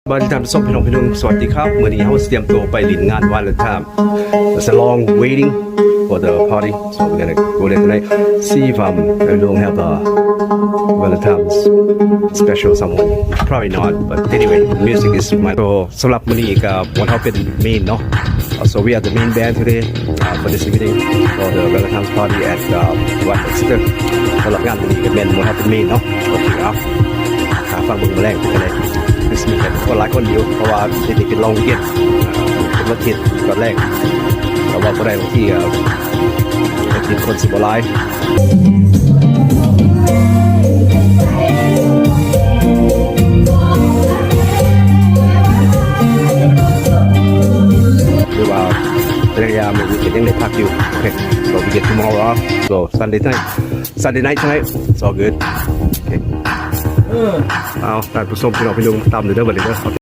ສະບາຍດີທ່ານຜູ້ຊົມ ພີ່ນ້ອງ ພີ່ນ້ອງ ສະຫວັດດີຄັບ. ມື້ນີ້ເຮົາສະຕຽມຕົວໄປຫຼິ້ນງານ Valentine. It's a long waiting for the party, so we're gonna go there tonight. See if, um, everyone have a Valentine's special someone. Probably not, but anyway, music is my. So ສຳລັບມື້ນີ້ກະພວກເຮົາເປັນ main ເນາະ. So we are the main band today, uh, for this evening for the Valentine's party at, uh, One Exeter. ສຳລັບງານມື້ນີ້ກະແມ່ນພວກເຮົາເປັນ main ເນາະ. ໂອເຄ ເອົາ ຖ້າຟັງເບິ່ງມື້ແລງກະໄດ້ ຄືຊິມີແຂກຄົນຫຼາຍຄົນຢູ່ ເພາະວ່າເປັນ long weekend ເປັນວັນອາທິດຕອນແລງ. ແຕ່ວ່າບໍ່ໄດ້ ບາງທີກະ ບາງທີຄົນຊິບໍ່ຫຼາຍ ຫຼືວ່າໄລຍະມື້ອື່ນກະຍັງໄດ້ພັກຢູ່. ໂອເຄ so we get tomorrow off, so Sunday night, Sunday night tonight, it's all good. ໂອເຄ ເອົາ ທ່ານຜູ້ຊົມ ພີ່ນ້ອງ ພີ່ນ້ອງ ຕາມເດີ ເດີ ບັດນີ້ເດີ. ໂອເຄ